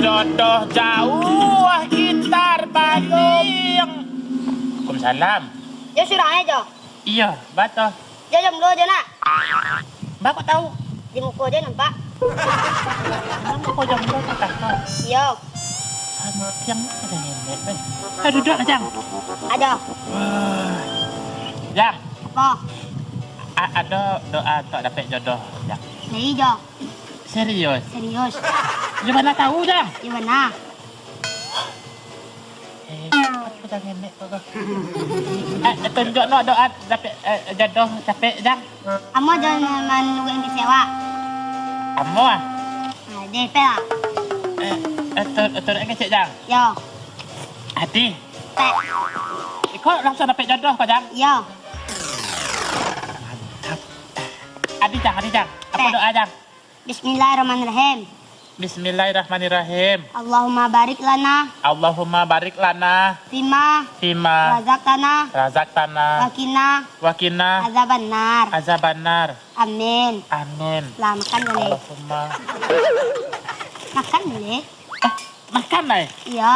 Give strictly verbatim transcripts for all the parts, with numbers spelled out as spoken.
Jodoh jauah gitar baling. Waalaikumsalam. Yo, surang aja. Iyo, bato. Yo, jomblo aja nak. Baa kok tahu? Di muko aja nampak. Muko jomblo tu kah? Iyo. Santiang ni ado ngenek, eh. Eh, duduak lah, Jang. Aja. Wah. Jang. Apo? A-, ado doa untuak dapek jodoh, Jang. Lai, Jo. Serius? Serius. Yo bana tahu, Jang? Yo bana. Eh, apo dah ngenek tu, kah? Eh, tunjuak no doa dapek, eh, jodoh capek, Jang. Amo jan manuruik kecek awak. Amo, ah? Ah, deh, pek lah. Eh, eh, tu-, turuik kecek, Jang. Yo. Adi. Pek. Iko langsuang dapek jodoh ko, Jang? Yo. Mantap. Adi, Jang, Adi, Jang. Apo Pek. Doa, Jang? Bismillahirrahmanirrahim. Bismillahirrahmanirrahim. Allahumma barik lana. Allahumma barik lana. Fima. Fima. Razaqtana. Razaqtana. Wakina. Wakina. Azabannar. Azabannar. Amin. Amin. Lah, makan dulu. Allahumma. Makan dulu. Eh, makan, Nay? Iyo.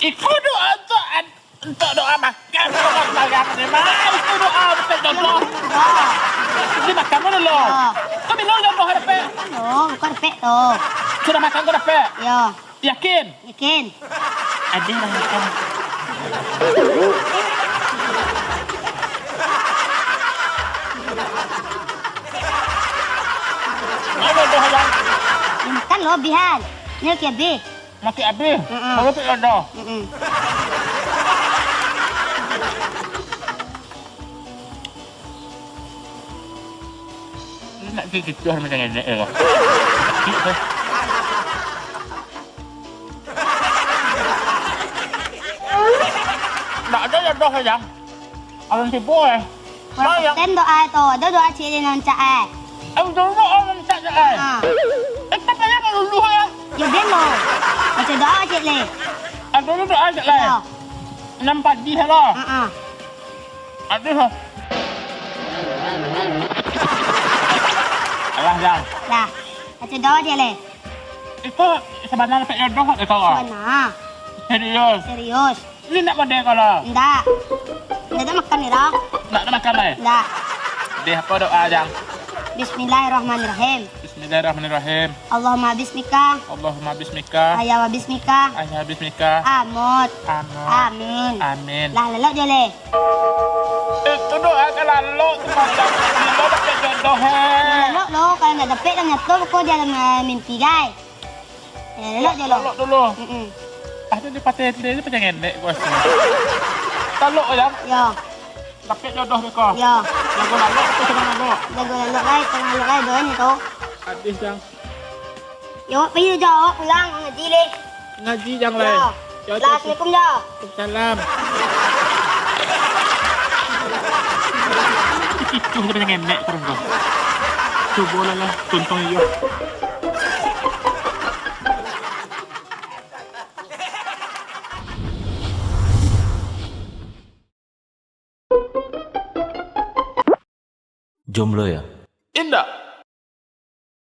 Iko doa tu ad-, Untuak doa makan, doa sayang ni, Mai. Itu doa untuak jodoh. Yo. Di makan dulu lo. Yo. Kau bilang jodoh dapek? Yo, bukan dapek tu. Sudah makan kau dapek? Yo. Yakin? Yakin. Adi lah makan. Mana jodoh yang? Makan lo, bihan. Ni lagi habis. Mati abih. Mm-mm. Baru tu jodoh. Mm-mm. Nak gigit tu macam nenek tu. Nak ada jodoh, sayang. Alun tibo, eh. Kurang Sayang. Kapten doa tu. Ado doa ciek nan rancak, eh. Eh, ado doa nan rancak, eh. Ha. Eh, tapi yang luluh, eh. Yo, bemo. Baco doa ciek, leh. Ado doa ciek, leh. Yo. Nan padih, lah. Ha, ha. Aduh. Alah, Jang. Lah. Baco doa ciek, leh. Iko sabana dapek jodoh, iko, ah? Sabana. Serius? Serius. Ni nak badai kalau? Ndak. Ndak ado makan ni dah. Ndak ado makan lai? Ndak. Deh, apo doa, Jang? Bismillahirrahmanirrahim. Bismillahirrahmanirrahim. Allahumma bismika. Allahumma bismika. Aya wa bismika. Aya bismika. Amut. Amut. Amin. Amin. Lah, lalok jo leh. Itu doa ka lalok tu, macam bilo dapek jodoh, he. Lalok lo, kalau ndak dapek, lah nyato ko di dalam, eh, mimpi, gai. Eh, lalok jo lo. Lalok dulu. Mm-mm. Ah, tu di patah dia ni macam ngenek gua rasa. Lalok, Jang? Yo. Dapek jodoh beko. Yo. Jago lalok tu, jago lalok. Jago lalok, gai, jago lalok, gai, doa ni tu. Habis, Jang. Yo, awak pai jo, awak pulang ngaji leh. Ngaji, Jang, lai. Yo. Yo, yo, yo. Assalamualaikum, Jo. Waalaikumsalam. Itu macam ngenek terus tu. Cubo lah, lah, tuntung iyo. Jomblo yo?